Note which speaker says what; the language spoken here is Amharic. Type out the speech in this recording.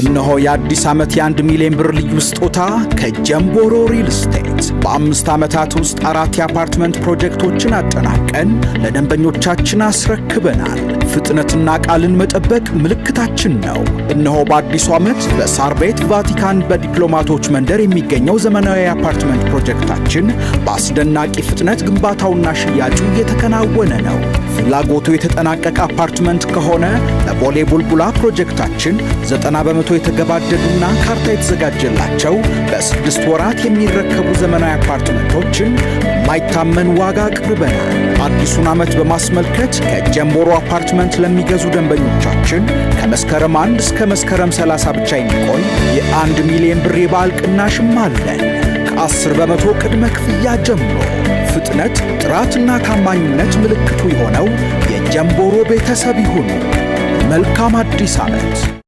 Speaker 1: እነሆ የአዲስ ዓመት የ1 ሚሊዮን ብር ልዩ ስጦታ ከጀምቦሮ ሪል ስቴት። በ5 ዓመታት ውስጥ አራት የአፓርትመንት ፕሮጀክቶችን አጠናቀን ለደንበኞቻችን አስረክበናል። ፍጥነትና ቃልን መጠበቅ ምልክታችን ነው። እነሆ በአዲሱ ዓመት በሳር ቤት ቫቲካን በዲፕሎማቶች መንደር የሚገኘው ዘመናዊ የአፓርትመንት ፕሮጀክታችን በአስደናቂ ፍጥነት ግንባታውና ሽያጩ እየተከናወነ ነው። ፍላጎቱ የተጠናቀቀ አፓርትመንት ከሆነ በቦሌ ቡልቡላ ፕሮጀክታችን 90% የተገባደዱና ካርታ የተዘጋጀላቸው በ6 ወራት የሚረከቡ ዘመናዊ አፓርትመንቶችን በማይታመን ዋጋ አቅርበናል። አዲሱን ዓመት በማስመልከት ከጀምቦሮ አፓርትመንት ለሚገዙ ደንበኞቻችን ከመስከረም 1 እስከ መስከረም 30 ብቻ የሚቆይ የ1 ሚሊዮን ብር የበዓል ቅናሽም አለን። ከ10% ቅድመ ክፍያ ጀምሮ ፍጥነት፣ ጥራትና ታማኝነት ምልክቱ የሆነው የጀምቦሮ ቤተሰብ ይሁኑ። መልካም አዲስ ዓመት!